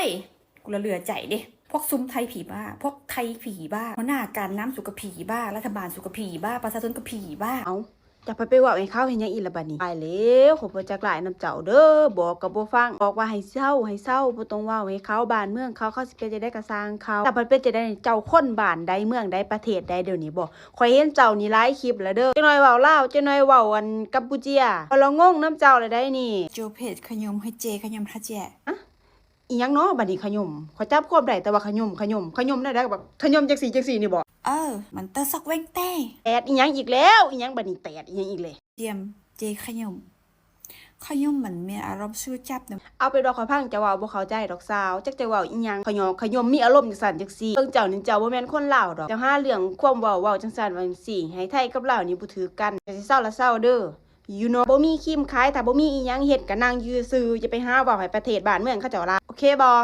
ເອີຍ ກູລະເຫຼືອໃຈເດ້ ພວກຊຸມໄທຜີບ້າ ພວກໄທຜີບ້າ ຫົວໜ້າການນຳສຸກະຜີບ້າ ລັດຖະບານສຸກະຜີບ້າ ປະຊາຊົນກະຜີບ້າ. ເອົ້າ ເຈົ້າໄປ ໄປເວົ້າໃຫ້ເຂົາເຮັດຫຍັງອີກລະບາດນີ້? ຕາຍແລ້ວ ຂ້ອຍບໍ່ຈັກຫຼາຍນຳເຈົ້າເດີ ບອກກໍບໍ່ຟັງ ບອກວ່າໃຫ້ເຊົາ ໃຫ້ເຊົາ ບໍ່ຕ້ອງເວົ້າໃຫ້ເຂົາ ບ້ານເມືອງເຂົາ ເຂົາຊິເປັນຈັ່ງໃດກໍຊ່າງເຂົາ. ເຈົ້າພັດເປັນຈັ່ງໃດ? ເຈົ້າຄົນບ້ານໃດ ເມືອງໃດ ປະເທດໃດ ດຽວນີ້ບໍ? ຂ້ອຍເຫັນເຈົ້ານີ້ຫຼາຍຄລິບແລ້ວເດີ ຈັກໜ້ອຍເວົ້າລາວ ຈັກໜ້ອຍເວົ້າອັນກຳປູເຈຍ ຂ້ອຍລະງົງນຳເຈົ້າແລ້ວໃດ໋ນີ້. ໂຈເພັດຂະຫຍົມ ໃຫ້ເຈຂະຫຍົມ ຫາແຈະ ອະ ອີ່ຫຍັງເນາະບາດນີ້? ຂະຫຍົມ ຂ້ອຍຈັບຄວາມໄດ້ແຕ່ວ່າຂະຫຍົມ ຂະຫຍົມ ຂະຫຍົມແນວໃດ? ບັກຂະຫຍົມຈັ່ງຊີ້ ຈັ່ງຊີ້ນີ້ບໍ? ເອີ ມັນເຕີຊັກແວ່ງແຕ້. ແຕດອີ່ຫຍັງອີກແລ້ວ? ອີ່ຫຍັງບາດນີ້? ແຕດອີ່ຫຍັງອີກແລ້ວ? ຕຽມເຈຂະຫຍົມ ຂະຫຍົມມັນມີອາລົມ ສູ້ຈັບນະ. ເອົາເປັນວ່າຂ້ອຍຟັງເຈົ້າເວົ້າບໍ່ເຂົ້າໃຈດອກສາວ ຈັກເຈົ້າເວົ້າອີ່ຫຍັງ ຂະຫຍອກຂະຫຍົມ ມີອາລົມຈັ່ງຊັ້ນຈັ່ງຊີ້. ເບິ່ງເຈົ້ານີ້ ເຈົ້າບໍ່ແມ່ນຄົນລາວດອກ ເຈົ້າຫາເລື່ອງຄວາມເວົ້າ ເວົ້າຈັ່ງຊັ້ນວ່າຈັ່ງຊີ້ ໃຫ້ໄທກັບລາວນີ້ບໍ່ຖືກກັນ ເຈົ້າຊິເຊົາລະເຊົາເດີ. ຢູ່ເນາະ ບໍ່ມີຄຣີມຂາຍ ຖ້າບໍ່ມີອີ່ຫຍັງເຮັດ ກໍນັ່ງຢູ່ຊື່ ຢ່າໄປຫາເວົ້າໃຫ້ປະເທດບ້ານເມືອງເຂົາເຈົ້າລາຍ ໂອເຄບໍ່?